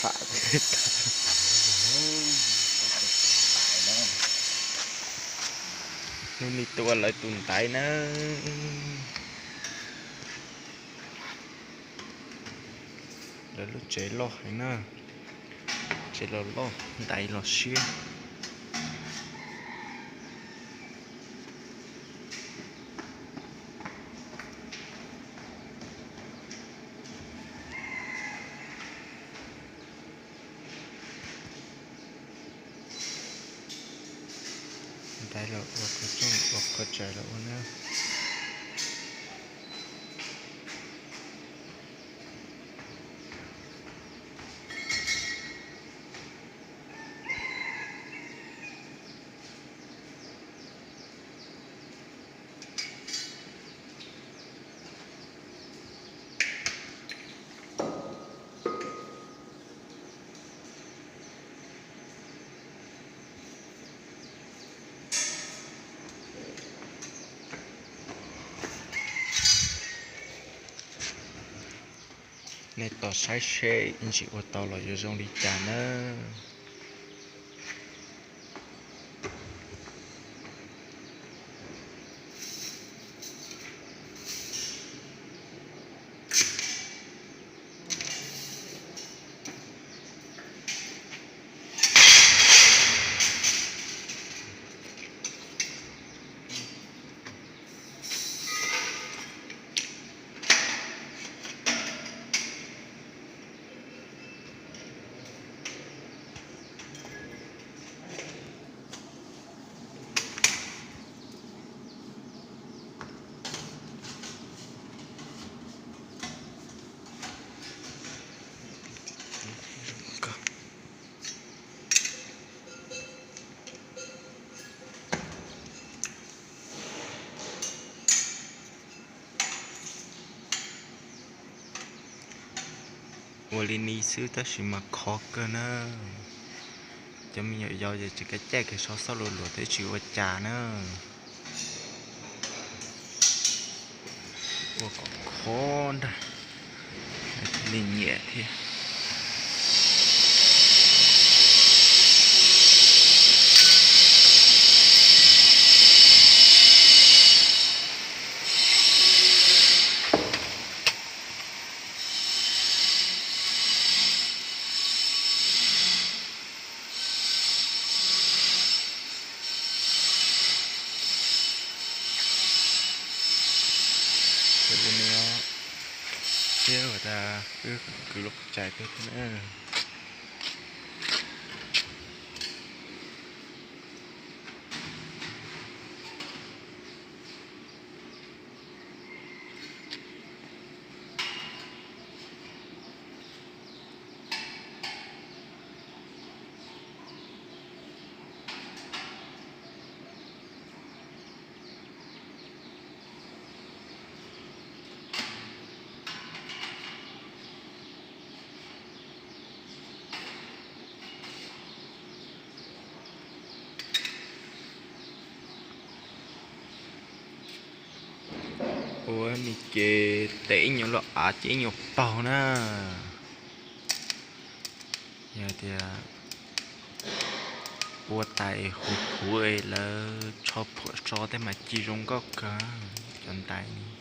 Hnub no tuaj lawv tus ntaiv na. Lawv lub tsev loj heev na, tsev los loj, ntaiv los siab. Ntaiv los ua, qhov rooj los ua, qhov tsev los ua na. Nej tos saib seb ntsis ua tau los yuav zoo li cas nawb. Ua li ni xwb tab sis mas khov kawg na. Cov me nyuam yaus ces tseem kav caij kiag so xauj luas luas thiab tsis ua cas na. Ua kom khov ntag thiaj li nyiam thiab. Ces li no, thiab ua tas wb kwv lub qhov cai peb thiab na. Ua li ces tes ib nyuag loj av ces ib nyuag paug na. Yog tias ua tais huv huv lawv tsho phuam so tej mas ci zoo nkauj kawg cov ntais.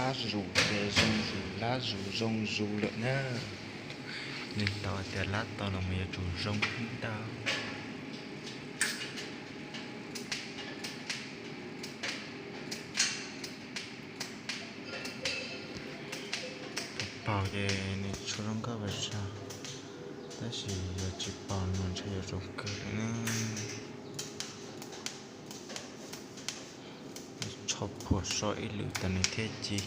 Lab zus ces zoo zus, lab zus zoo zus lawm na. Nws tau tias lab tau los mas yuav tsum zoo ntau. Paug ces nws tshuav zoo nkauj vas tsav, tab sis yog tsis paug no ntshe yuav zoo kawg li na. Tsho phuam so ib lwm tas nws thiaj ci.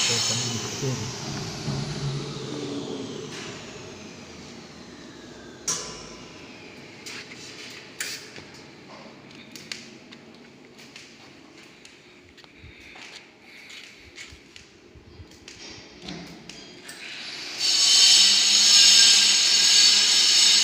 Tau tau ib ntsis tej.